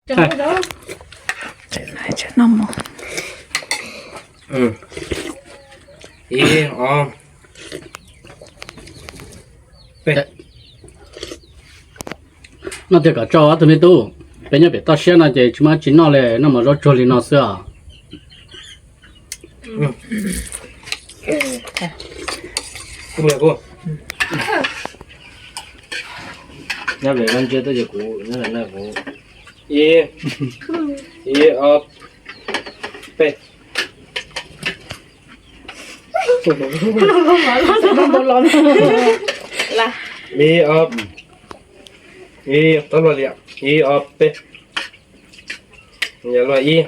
Ib, ob, peb. Noj tiag kom tsau ob tug me tub. Peb nyob pem toj siab no ces tsis muaj dab tsi noj li, noj mov zaub tsuag li no xwb os. Nyob pem koj ntsia tuaj ces kuv nyob pem no kuv. Ib, ib, ob, peb. Ib, ob, ib, ib, ob, peb. Yog luaj ib.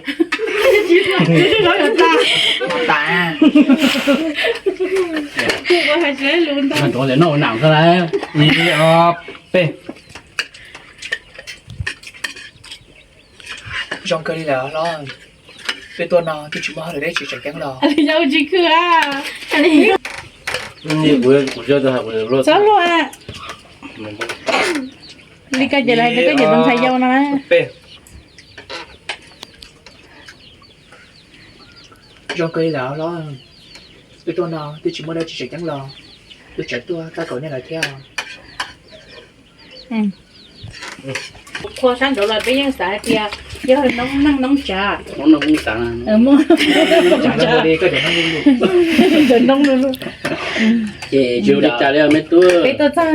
Noj ua nam xwb lawm. Ib, ob, peb. Zoo kawg li lawm hlob. Peb tuaj no twb tsis muaj hauj lwm dab tsi tseem ceeb los. Tsis khw. Txhob luag. Li koj ces lawv hais tias koj ces tus ntxhais yau no. Zoo kawg li lawm hlob. Peb tuaj no twb tsis muaj dab tsi tseem ceeb los, peb tseem tuaj tab kaum nej lawm thiab. Qhua sab nraud los peb yeej xav hais tias yog noob neej noob tsav. Noob neej noob tsav. Cov noob, ces zoo li cas li me tub? Peb tuaj txog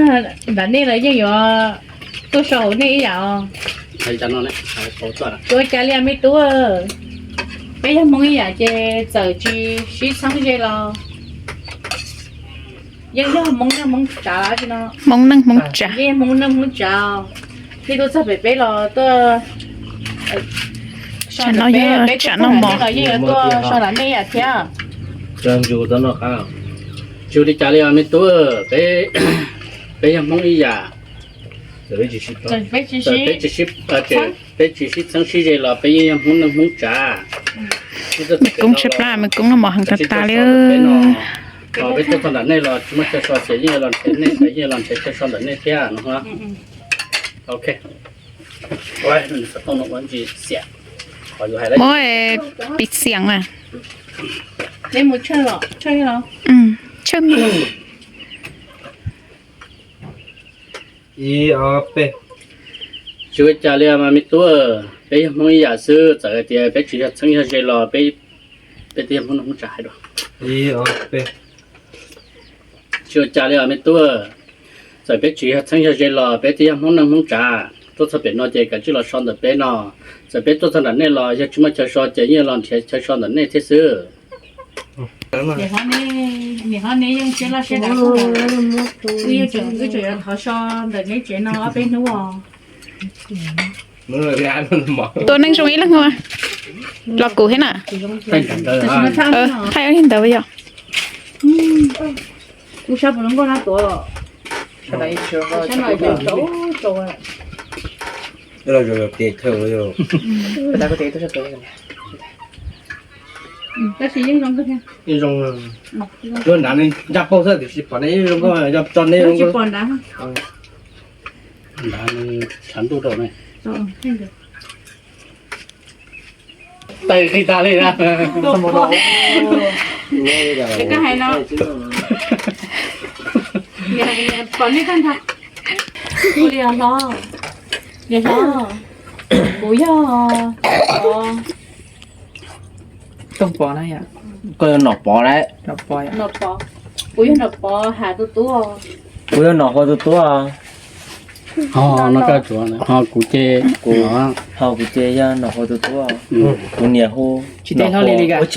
nram nej los yeej yuav tuaj so hauv nej ib yam os. Tsis ua cas li me tub, peb yog Hmoob ib yam ces txawm tsis sib txheeb ze los yeej yog Hmoob neej Hmoob tsav no. Hmoob neej Hmoob tsav. Yeej Hmoob neej Hmoob tsav. Thiab tuaj txog pem peb los tuaj so, peb tuaj txog nram nej los yeej yuav tuaj so nram nej ib yam thiab. Tsis ua li cas li os me tub, peb, peb yog Hmoob ib yam. Peb tsis sib, peb tsis sib txheeb sib ze los peb yeej yog Hmoob neej Hmoob tsav. Me koob tshaib plab, me koob noj mov heev tas tas li. Peb tuaj txog ntawm nej los tsis muaj chaw so ces yeej los nrhiav nej, yeej los nrhiav chaw so ntawm nej thiab no. Ok. Muab piv xiam na. Tsawg me. Ib, ob, peb. Tsis ua cas li mas me tub, peb yog Hmoob ib yam xwb, txawm hais tias peb tsis yog txheeb yog ze los peb, peb twb yog Hmoob neej Hmoob tsav hais dua. Ib, ob, peb. Tsis ua cas li os me tub, txawm peb tsis yog txheeb yog ze los peb twb yog Hmoob neej Hmoob tsav. Tuaj txog pem no ces kav tsij los so ntawm peb no. Txawm peb tuaj txog nram nej los yog tsis muaj chaw so ces yeej los nrhiav chaw so ntawm nej thiab xwb. Niam hlob neb yeej siab loj siab dav, wb tseem yuav thov so ntawm neb tsev no ob peb hnub os. Tua neej zoo ib leeg los kuv thiab na. Thaij ib leeg ntawd yom. Kuv sab puas zoo nkauj na tuav. Tab sis yeej zoo nkauj thiab. Zoo, nrad ncaj paug xwb tiam sis pom nej zoo nkauj, yog tso nej zoo nkauj. Nrad tshav ntuj rau ne. Tawg qis tas li na. Koj hais no, pom nej tag ntag. Ua li os hlob, niam hlob, kuv yog Tooj Pov na yom. Koj yog Nom Pov lauj. Nom Pov, kuv yog Nom Pov Ham tus tub. Kuv yog Nom Hua tus tub. Ho no koj tsuav, ho kuv ces, kuv, ho kuv ces yog Nom Hua tus tub. Kuv niam hu Tsis teb hlob li li ka. Ua li os,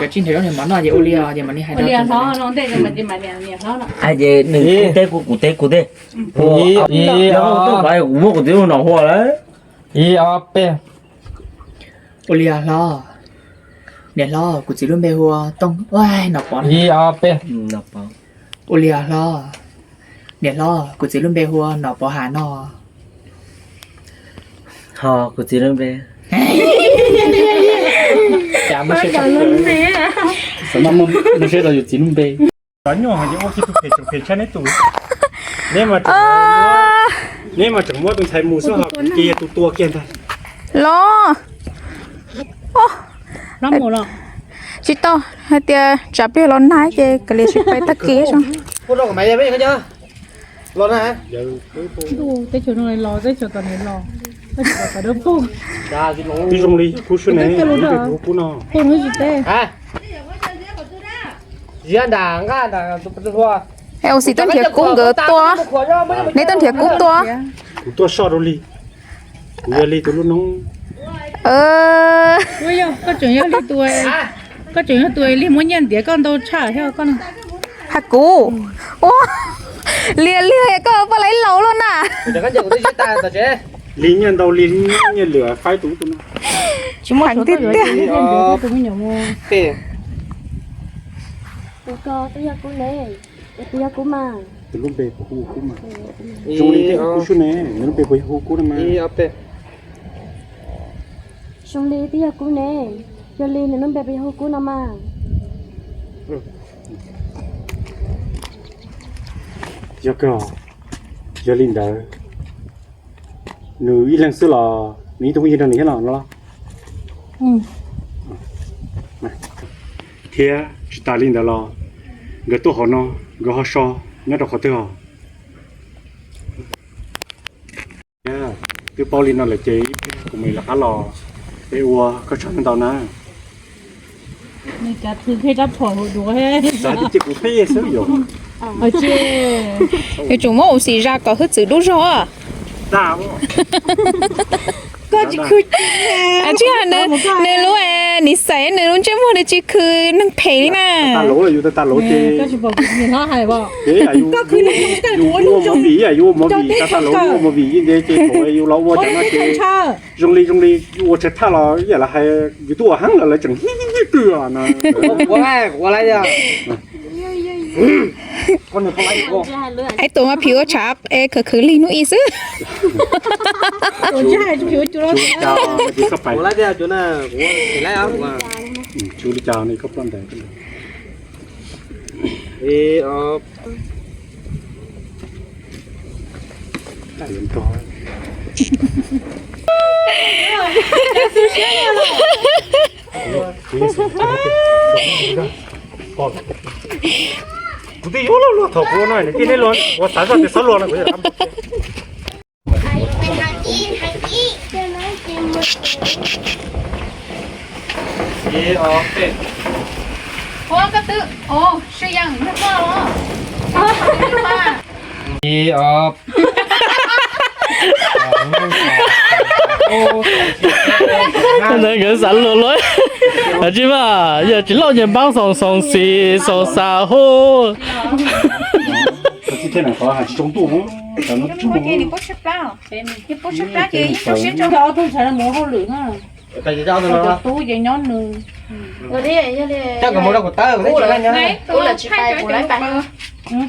koj tsis nrhiav zaub nrhiav mov noj ces ua li os, ces mam li hais. Ua li os hlob, no ntej mas ces mam niam hlob no. Ces nws kuv teb kuv, kuv teb kuv teb. Ib, ib, ob. Kuv muab kuv txiv lub Nom Hua lawm. Ib, ob, peb. Ua li os hlob. Niam hlob, kuv txiv lub npe hu ua Tooj, Nom Pov. Ib, ob, peb. Ua li os hlob. Niam hlob, kuv txiv lub npe hu ua Nom Pov Ham no. Ho kuv txiv lub npe. Xav muaj siab rau yus txiv lub npe. Cov nyuaj ces ua kiag tus phem tseem phem tshaj neb tus. Neb mas Neb mas tseem muab tus ntxhais mus xwb ho kuv ces yog tus tua kiag ntag. Los. Tsis tau, hais tias tsam pliag los nag ces kav liam sim pais tag kis. Twb zoo li kub sub ne, kub no. Ua xim tuaj nrhiav kub nkawd tua, neb tuaj nrhiav kub tua. Kuv tuaj soj rau Lig, kuv yog Lig tus lub noob. Koj tseem yog Lig tus, koj tseem yog tus Lig muab nyiaj ntiav koj ntau tshaj thiab koj. Hais kuv, ua, Lig, Lig koj poj laib laus luaj na. Lig nyiaj ntau, Lig nyiaj lwm faib tus tus no. Heev tiag tiag. Tus ko twb yog kub ne, tus yog kub mas. Tus lub npe puas hu ua kub mas? Zoo li tej kub sub ne, nws lub npe puas yog hu kub no mas? Zoo li twb yog kub ne, yog li nws lub npe puas yog hu kub no mas? Yog kawg, yog li ntawd nws ib leeg xwb los nws ib tug phooj ywg nrog nws thiab los no los? Thiab tsis tas li ntawd los nkawd tuaj hauv no nkawd ho so nyob rau qhov twg os? Twb paub li no lawm ces ib pliag kuv mam li rov qab los es ua koj tsaug ntau na. Nws cav thw thiab rab phom hauv duav. Xav tias cia kuv qhib xwb yom. Yuav tsum muab ua xim zaj kom hwj txwv dub zog. Koj tsis khwv, tsis yog nws lub, nws xaiv nws lub ntsej muag nws tsis khwv neeg phem li na. Tas luv yus tas luv ces koj khwv neeg phem, yus ua movie, yus ua movie tas tas luv yus ua movie ib ntse ces thaum yus los ua cov no ces zoo li zoo li ua tsawg thaj los ib yam li hais yus twb ua heev lawm lawv tseem hib twg no. Ib tug mas phim ua tshav es khwv khwv lig hnub ib xwb. Kuv twb yuav luag luag thaum kuv ua no, nws tij neb luag, kuv xav zoj tias xob luag no kuv. Ib, ob, peb. Ua koj twb, ua, sib yeej nag koj los. Ib, ob. Ntawd nkawd xav luag luag. Tsis mas yog tsis lauj nyias npaab xoom xoom xis xoom xas hu. Tub ces nyob nws.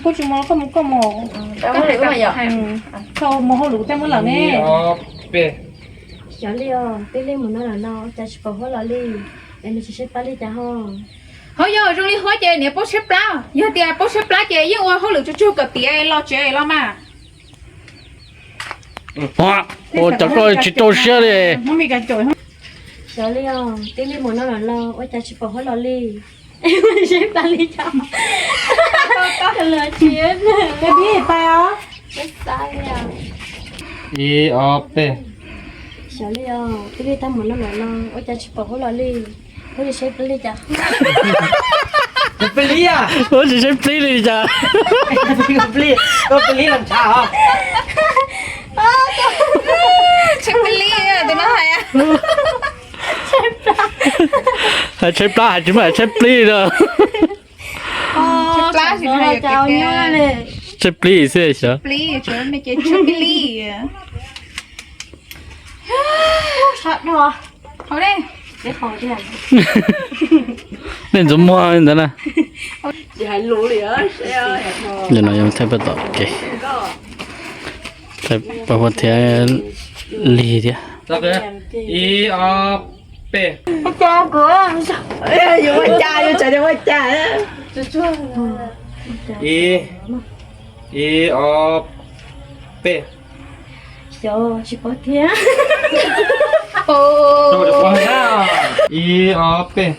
Kuv tsis mus, koj mus, koj mus. Koj mus hauj lwm kuv thiaj muab lawm ne. Xyov li os, twb lig mus no los no, cas tsis pom huab los li, es nws tsis saib plab li cas ho. Hauv yog zoo li huab ces niam paub saib plab, yog tias paub saib plab ces yeej ua hauj lwm tsuag tsuag kom tiav los tsev los mas. Ua cov koj tsis rau siab li. Xyov li os, twb lig mus no los no, ua cas tsis pom huab los li. Saib plab li cas. Ib, ob, peb. Xyov li os, twb lig tag mus no los no, ua cas tsis pom huab los li. Huab tsis saib plab li cas. Huab tsis saib plab li cas. Saib plab li tus no hais. Hais tshaib plab hais tsis muaj hais tshaib plib li. Saib plib xwb xyov. Nej ntxuav muag li ntawd na. Nim no yog thaij paj tom kev, thaij paj huab thiab lig thiab. Ib, ob, peb. Ib, ib, ob, peb. Xyov tsis paub thiab. Ib ob peb.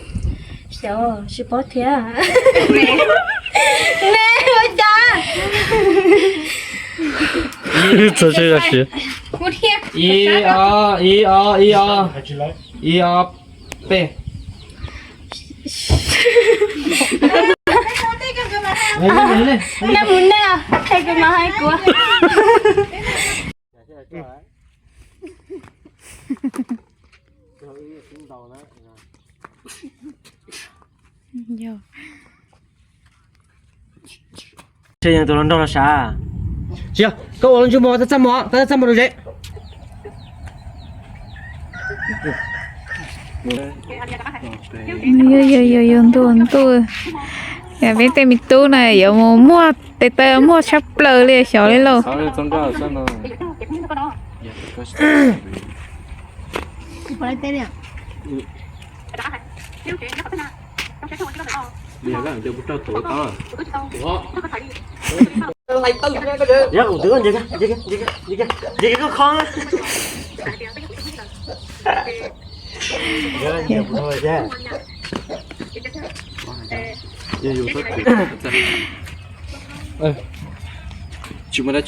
Xyov tsis paub thiab. Ne ua cas? Txog tsis yog siv. Ib ob, ib ob, ib ob. Ib ob peb. Nej mus nej, es kuv mam hais kuv. Tsis yog tus hluas nraug los sav. Tsis yog, koj ua lub ntsej muag, koj txaj muag, koj txaj muag rau zeb. Yuav yuav yuav yuav ntuj ntuj. Peb tej me tub na yuav mus muag tes taw muag tshaj plaws li xyov li lauj.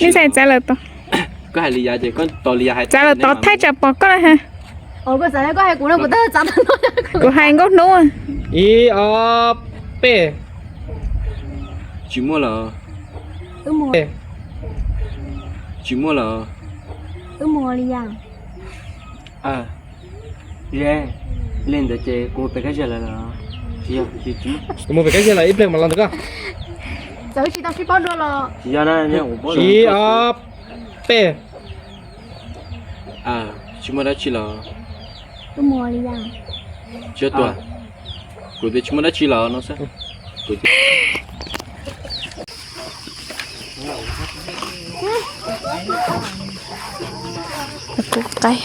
Ib xaim txav lawm tau. Txav lawm tau thaij tsam pom koj lawm ha. Kuv hais nkauj hnub. Ib ob peb. Tsis muaj lawm. Tsis muaj lawm. Wb mus li yas. Ze, li ntawd ces kuv pem kab ze lawm los? Tsis yog, kuv mus pem kab ze lawm ib pliag mam los ntawm koj. Txawm tsis tau sib paub dua los? Tsis yog na. Ib ob peb. Tsis muaj dab tsi los? Wb mus li yas. Tsis yog tua. Kuv tias tsis muaj dab tsi los no xwb. Kuv qaib.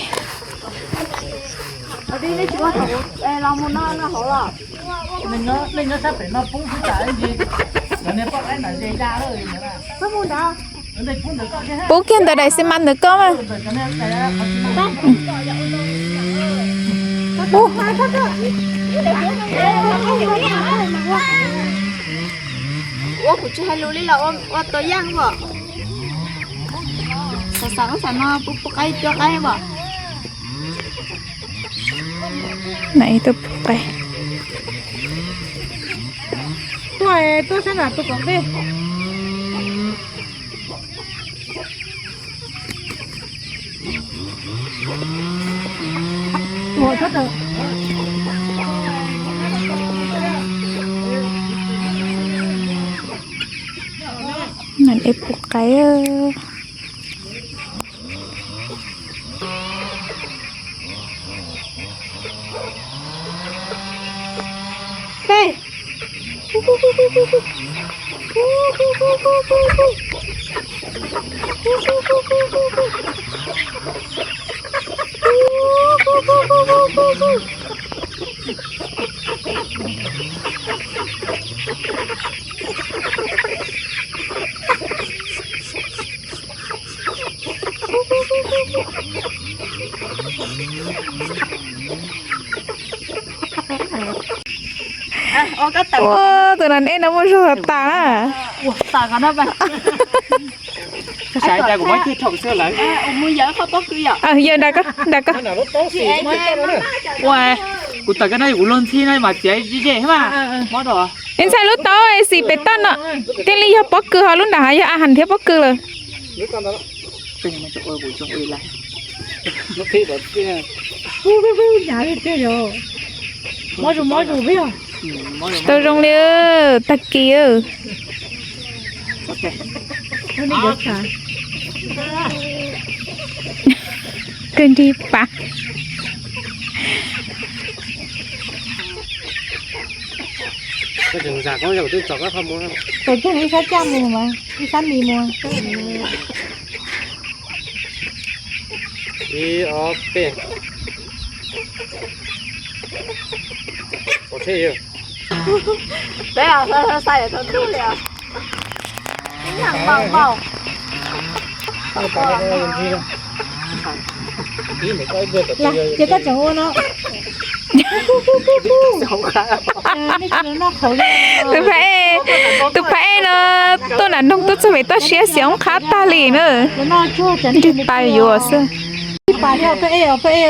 Pub kiag ntawm daim xi mas ntawm koj mas. Ua kuv tsis hais lus li los ua tua yaj as. Xav xav ub xav no pub pub qaib cuab qaib as. Na ib tug pub qaib. Tuaj, tuaj sab nram tus kom tej. Ib pub qaib. Ua, tus nas ej no muaj zog tas tas na. Yawg nram koj, nram koj. Kuv tawm koj no kuv luag ntxhi no mas txiav ze ze mas. Ib ntxhais lub taub xim pem toj no, thiaj li yog pob kws, ho lub nram hav yog a has thiab pob kws lawm. Tau zoo li tag kis. Kawg nrig pas. Ib sab caj mus mas, ib sab mis mus. Ib ob peb. Peb xav xav thaum twg li os. Ib yam npaum npaum. Ces koj tseem ua no. Tus phab ej, tus phab ej no tuaj nram nroog tuaj txog pem toj siab xiav qhab tag li na. Nrig tais yuav xwb. Ib pas thiab peb ej, peb ej.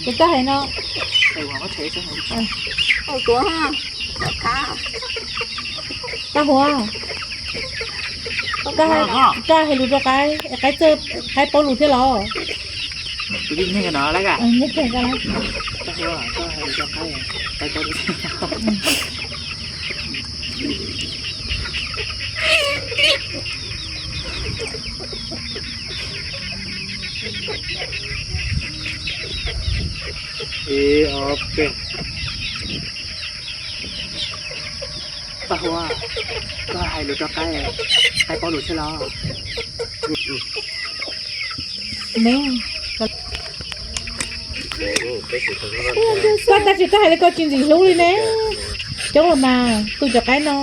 Ces koj hais no. Koj hais lus rau qaib, qaib txawj, qaib paub lus thiab los? Ib ob peb. Paj Huab, koj hais lus rau qaib, qaib paub lus thiab los? Koj tab sis koj hais li koj tsis ntxim hlub li ne. Coob los mas, tu cov qaib no,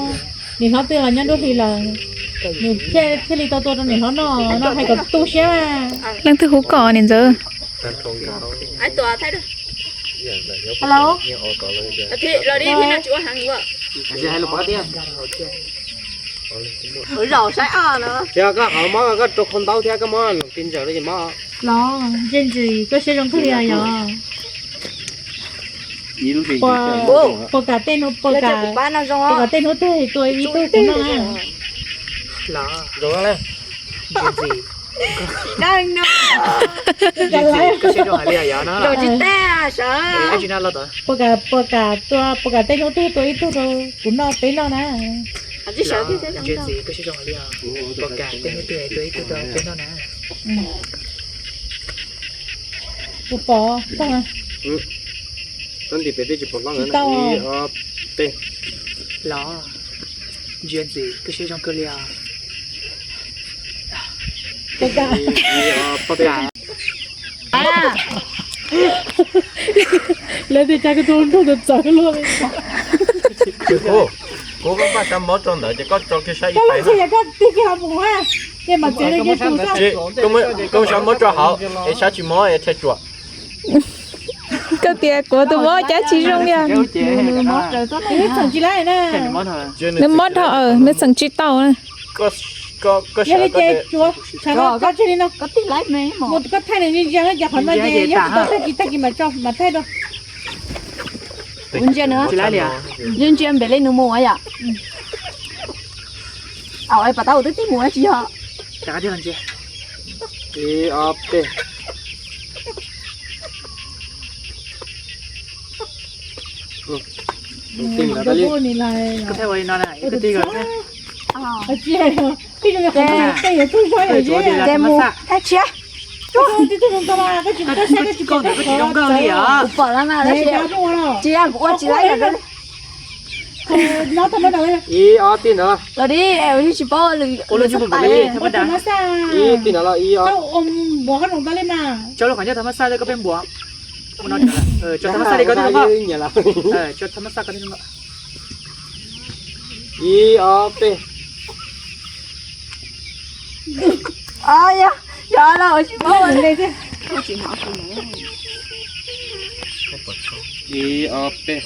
niam hlob twg los nyob nruab hlis lawm, nws thiaj li tau tua rau niam hlob noj no, hais kom tu siab. Leej twg hu koj niam ntxawm? Alo. Tsis hais lus pov tiag. Ua zaum saib os no. Tsis, koj qhov mob koj rau khau ntaub thiab koj mob lus ti ntsaws li mob. Los ntse ntsis koj siab zoo kawg li yog. Puas kam tej hnub, puas kam tej hnub twg tua ib tug kuv noj na? Los zoo na. Koj siab zoo hais li yog no. Puas kam, puas kam tua, puas kam tej hnub twg tua ib tug rau kuv noj, peb noj na? Ntse ntsis koj siab zoo hais li yog. Puas kam tej hnub twg tua ib tug rau peb noj na? Kuv pom tau. Tab tis pem twb tsis pom hlob tsis tau. Ib ob peb. Los ntsia ntxiv koj siab zoo kawg li os. Ib ob peb. Lawv tias cas koj tus nroog txawv luaj li. Kuv, kuv koj npaj sab mob rau ntawd ces koj tso kiag sab ib pais. Koj tig kiag hauv mus ha, ces mam txiav li kiag tus. Koj muab sab mob tso hauv es sab tsis mob es rhais ruam. Koj tias kuv tus mob cas tsis zoo li. Nws txheem tsis laib na. Nws mob dhau, nws txheem tsis tau na. Yog li ces tsuav tshav no tso tseg li no. Mus koj thaij nws ntsia ntsia na, ces qhov no ces yog tsis tau tag kis tag kis mam tso mam thaij rau. Kuv ntsia nws, ntsia npem li nws mus yom. Au, pas tab ua twb tib mus tsis yog. Ib ob peb. Ces mus thaij tshiab. Kuv pom lawm mas, tsis yog kuv ua tsis laib. Ib ob tij ntawd. Los di, tsis paub lwm lwm xab tais. Ib tij ntawd los ib ob. Tso lub qhov ncauj thov mab xaj koj peb npuav. Tso thov mab xaj li koj twb zoo nkauj. Tso thov mab xaj koj twb zoo nkauj. Ib ob peb. Yog los tsis paub. Ib ob peb.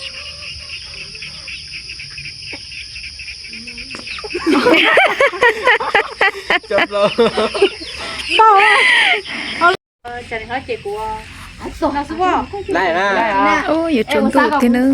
Ub, yuav tsaus ntuj tiag nawb.